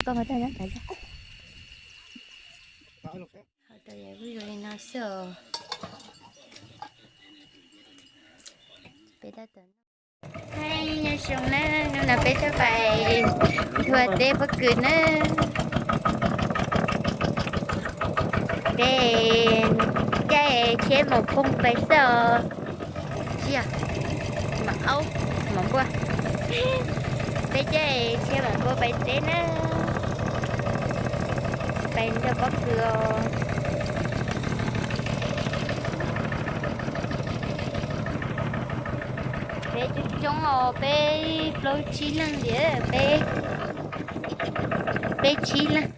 Koj mas tau nyob tas zog. Hauv tau yam kuj zoo li no xwb os. Peb tab tom, hais nyob zoo na, hnub no peb tuaj pais nthua teb pob kws na. Peb caij tsheb maum poog pais xwb os. Tsis yog, maum aub, maum npua. Peb caij tsheb maum npua pais teb na. Pais nthua pob kws os. Peb coob coob os, peb plaub tsib leej tiag, peb, peb tsib leej.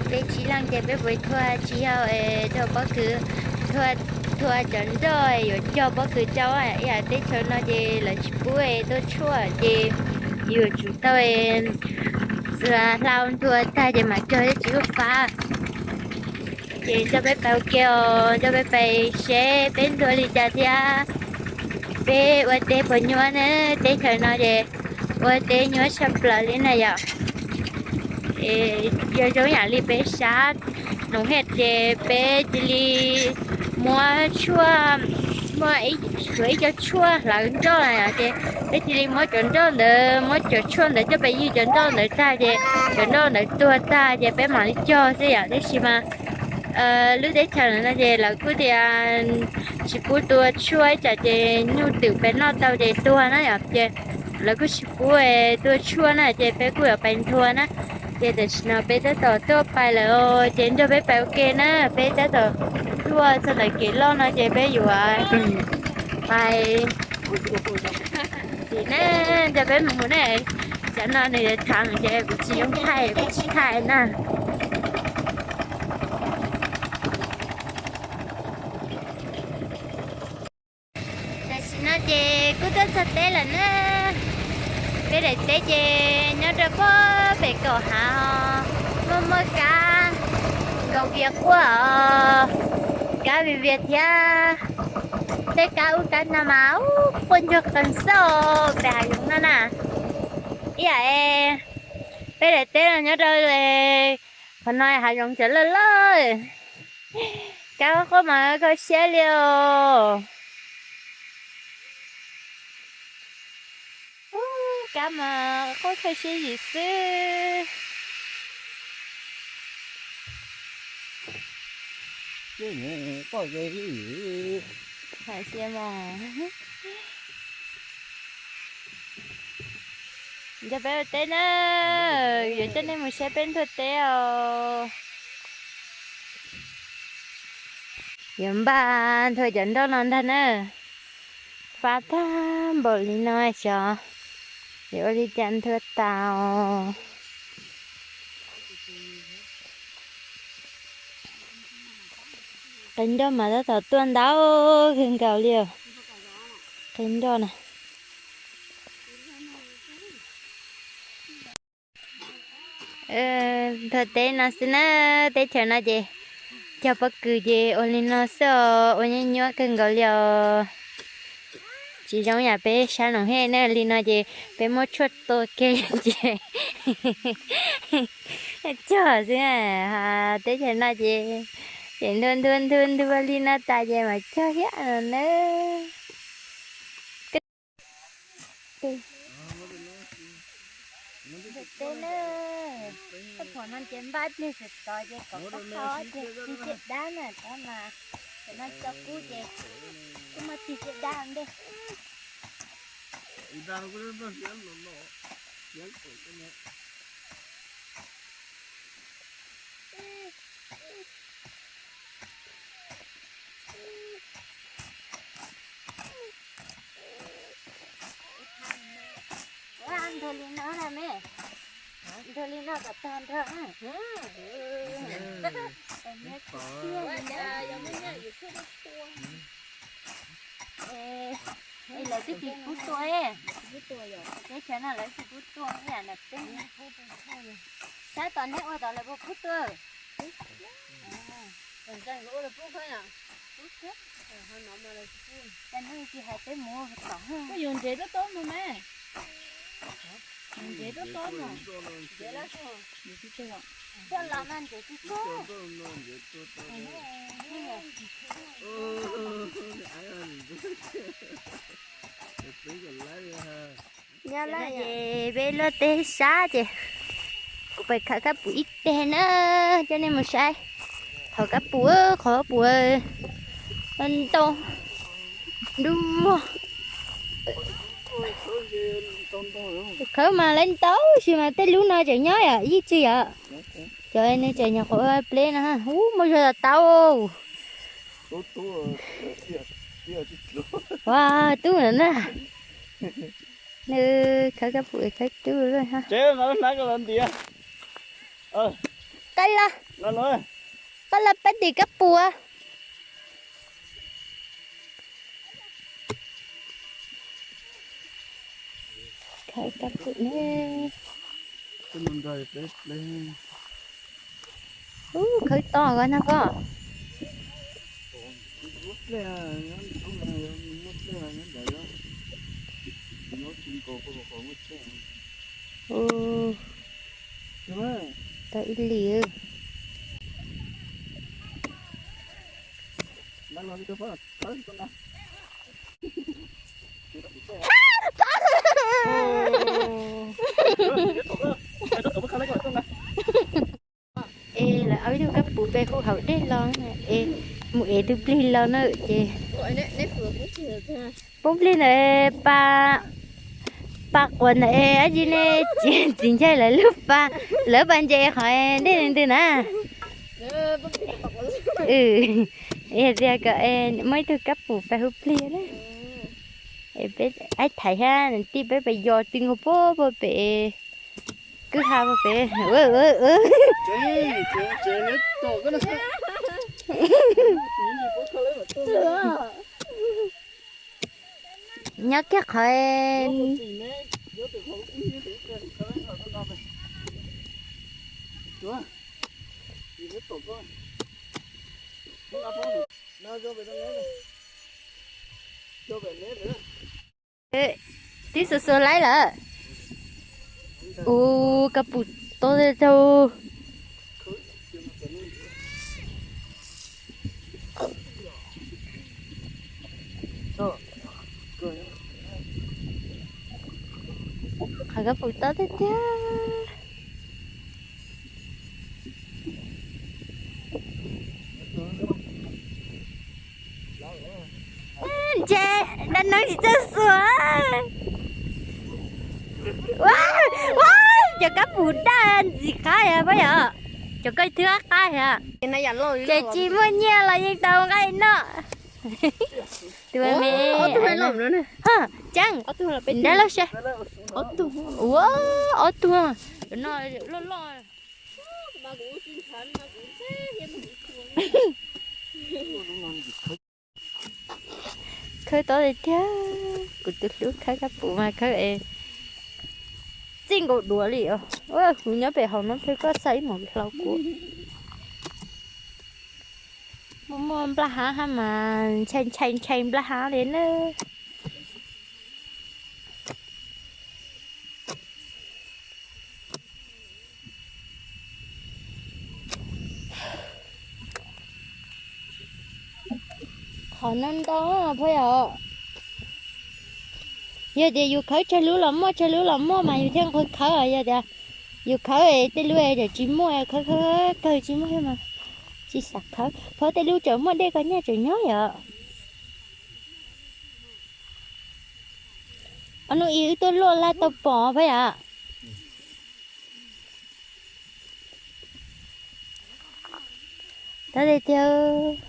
Peb tsib leej ces peb puas thua tsis yog nthua pob kws, thua, thua cov nroj yuav cog pob kws rau. Ib yam teb chaws no ces lawv tsis pub tuaj tshuaj ces yuav tsum tau txiav hlau nthua tag ces mam cog thiaj tsis ua fab. Ces nrog peb pais ua ke os, nrog peb pais seb peb nthua li cas thiab peb ua teb puas nyuaj na. Teb chaws no ces ua teb nyuaj tshaj plaws li na yom. Yog zoo yam li peb sab Noom Hej ces peb cia li muab tshuaj, muab, muab ib co tshuaj hlawv nroj na yom, ces peb cia li muab cov nroj ntawd, muab cov tshuaj ntawd coj pais ywg cov nroj ntawd tag ces cov nroj ntawd tuag tag ces peb mam li cog xwb yom. Tab sis mas lub teb chaws no ces lawv kuj tias tsis pub tua tshuaj ib tsam ces nyuj twm pes noj tau ces tuag na yom, ces lawv kuj tsis pub tua tshuaj na ces peb kuj yuav pais nthua na. Ces tam sim no peb tab tom tuaj pais lawm ces nrog peb pais ua ke na, peb tab tom tuaj txog ntawm kev loj no ces peb yuav pais txiv na, nrog peb mus na. Cov no nws yuav tham ces kuv tsis zoo thaij, kuv tsis thaij na. Tam sim no ces kuj tuaj txog teb lawm na. Peb daim teb ces nyob rau pem kaum hav, muaj muaj kab nkaus vias quaj os, kab vias vias thiab. Tej kab ub kab no mas quaj ntsuag qees xwb os, pem hav zoov no na. Ib yam peb daim teb no nyob rau qhov no hav zoov cov loj loj, kab quaj mas kho siab li os. Kab mas quaj kho siab yim xwb. Hais tias mas nrog peb ua teb na, yuav coj nej mus saib peb nthua teb os. Yuav npaj nthua cov nroj no ntag na. Fab tag npaum li no xyov yuav ua li cas nthua tas. Qe nroj mas tab tom tuaj ntau kawg nkaus li os. Qe nroj na. Nthua teb no xwb na, teb chaws no ces cog pob kws ces ua li no xwb os, ua nyuaj nyuaj kawg nkaus li os. Tsis zoo yam peb sab Noom Hej na, li no ces peb muab tshuaj tua kiag ces cog xwb. Teb chaws no ces, ces nthua nthua nthua nthua li no tas ces mam cog thiab no na. Nthua teb na, koj pom no ces npaj ib pliag sawv tsees ces kom koj qhov ces tig ciaj dab na, tab mas cov no cov kub ces kuj muaj tig ciaj dab ntej. Ua nthuav li no na me. Nthuav li no kom tag nrho na. Es lawv twb tsis pub tua, teb chaws no lawv tsis pub tua ib yam ntawm peb. Saib tom neb ua tom lawv puas pub tua. Cas hnub tsis hais peb mus tom. Koj yuav ntsev tob tob no me. Ces peb luaj teb sab ces kuv pais khawb kab pum ib teg na, coj nej mus saib. Thaum kab pum, qhov pum ntau nruj. Khawb mas lawv ntau sis mas tej lub no tseem nyob yom, yeej tsis yom. Cov nej tseem nyuam qhuav pleb no, ub, muaj zog tau. Ua tub na. Nws khawb kab pum khawb tub lawm ha. Qab los, qab los pab tim kab pum. Khawb kab pum ne. Ub, khawb to koj na koj. Ub, tau ib lim. Es lawv ob tug kab pum pem hu hauv dej los es mus ev tus plig los na ces poob plig ntawd pa, pa quav ntawd es ab tsi ne, txiv ncaig lawv lub pa, lawv pa nce qhov dej ntws na. Tias kom muaj ib tug kab pum pem hu plig na. Es peb aib thaiv thiab tij peb pes yos tw nkaus puag puag pem kwj ha puag pem. Nyob kiag qhov twb xuas xuas laib lawm. Ub, kab pum tob tag. Qhov kab pum tob tiag tiag. Ntse, dab neeg tsis txawj xuas. Ua, ua, cov kab pum daj ntxim qab yog pab yom. Cov koj thwb qab qab yog. Ces tsis muaj nyiaj los yeej tau nqaij noj. Tus me, Ceeb, nrab loj seb. Ua, ob tug no loj loj. Khawb tob tiag tiag, kuv tus hlub khawb kab pum mas khawb es txij nkaus duav li os. Ua, kuv nyob pem hauv no pheej koj xa ib mus hlau kuv. Muaj muaj nplaj hab hab mas ntshai ntshai ntshai nplaj hab li na. Qhov no ntau phaj yom. Yog tias yus khawb tsawg lub los muaj, tsawg lub los muaj mas yus thiaj nqhis khawb. Yog tias yus khawb tej lub tsis muaj, khawb khawb kawg tsis muaj mas tsis xav khawb. Phaj tej lub tseem muaj dej koj nyiaj tseem nyob yom. Ob hnub ib wb tuaj luaj laj tau pom phaj yom. Tab tiag tiag.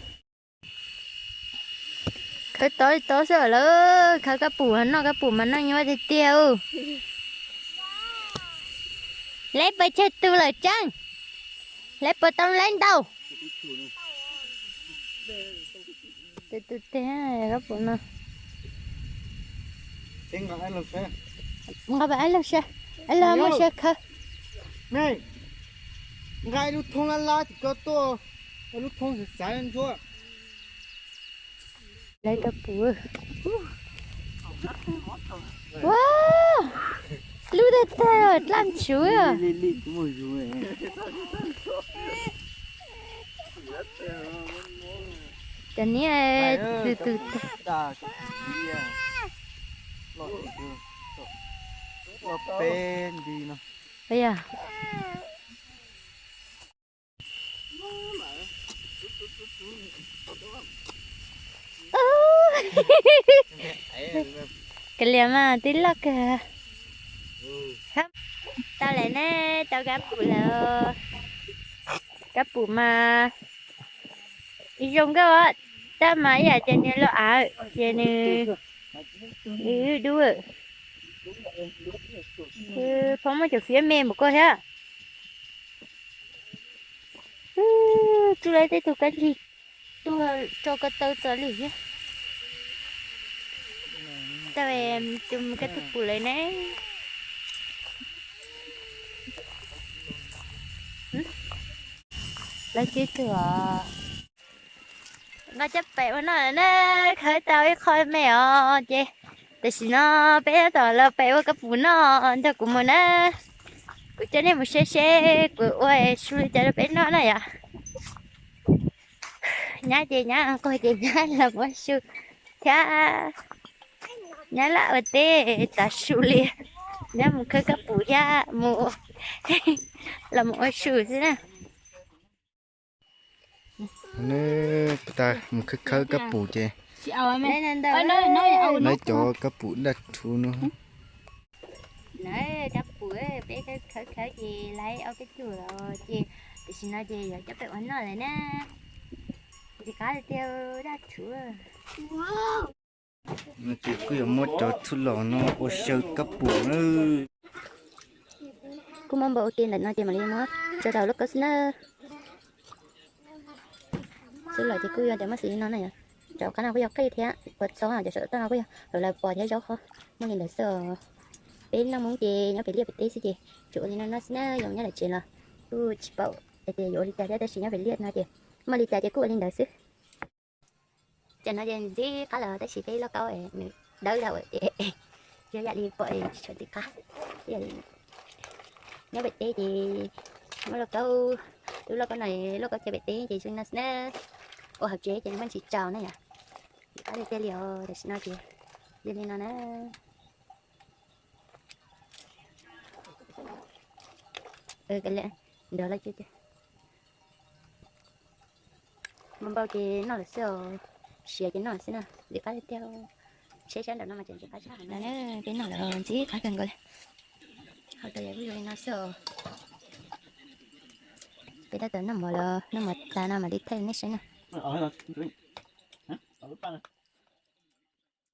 Khawb tob tob xwb lawm, khawb kab pum noj kab pum mas noj nyuaj tiag tiag. Lawv puas tsawg tus lawm Tseeb? Lawv puas tau lawv ntau? Tus tus teg kab pum no. Nqa pab aib laug sab, aib laug muaj sab khawb. Nqa lub thoob lab lab tim ko tuaj, lub thoob xav xav ntsuab. Lawv kab pum. Ua, Lub tag tag dlaj ntswv. Cov niag tus tus tag. Peb nti no. Yog. Kav liam mas twb loj kawg. Tau lawm ne, tau kab pum lawm. Kab pum mas zoo nkauj, tab mas ib yam ces nws loj av ces nws dub. Phob muab cov fiab me npaum koj thiab. Tsuj lawv tej tug kab lig tuag rau ko taw txog li thiab. Tau tus mus kab tug pum lawm ne. Lawv tsis tug os. Nqa caj pem ua noj na, khawb tau ib qho me os ces tam sim no peb tab tom los pem ua kab pum noj nrog kuv mus na. Kuv coj nej mus saib seb kuv ua su li cas rau peb noj na yom. Nyab ces nyab nquag ces nyab los mus ua su thiab. Nyab laj ua teb tav su li, nyab mus khawb kab pum thiab mus los mus ua su xwb na. Neb puas tas mus khawb khawb kab pum ces lawv cov kab pum daj rhuv no. Kab pum peb khawb khawb ces lawv ua kab pum los ces tam sim no ces yog coj pem ua noj lawm na. Ntxim qab tiag tiag daj rhuv. Ces kuj yuav muab cov txhuv los no ua xyaw kab pum na. Kuj muab npau ua ke ntawm no ces mam li muab tso rau lub kaub xwb na. Xwb los ces kuj yog tias muab xim li no na yom. Cov qab no kuj yog qij thiab kua txob, cov saum toj no kuj yog lawv pos thiab zaub qhob. Muaj li ntawd xwb os. Peb noj Hmoob ces nyob pem liaj pem teb xwb ces tsuas ua li no no xwb na, yuav nyob lawm tsev los kuj tsis paub hais tias yuav ua li cas thiab, tab sis nyob pem liaj no ces muaj li cas ces kuj ua li ntawd xwb. Cov no ces ntxim qab lawm tab sis peb lauj kaub nws dawb dhau ces yog yam li pom tsis tshua ntxim qab. Nyob pem teb ces muab lauj kaub, lub lauj kaub no, lauj kaub chaw pem teb ces zoo no xwb na. Ua hauv tsev ces nws muaj ntsis tsaus na yom. Ntxim qab tiag tiag li os, tam sim no ces yog li no na. Nrog lawv npau npau ces noj lawm xwb os, siav ces noj lawm xwb na, ntxim qab tiag tiag. Tsheb sab nraum no mas tseem ntxim qab tshaj. Peb noj lawm ntxim qab kawg nkaus li. Hauv tau yog kuj zoo li no xwb os. Peb tab tom noj mov los noj mov tas no mam li thaij nej saib na.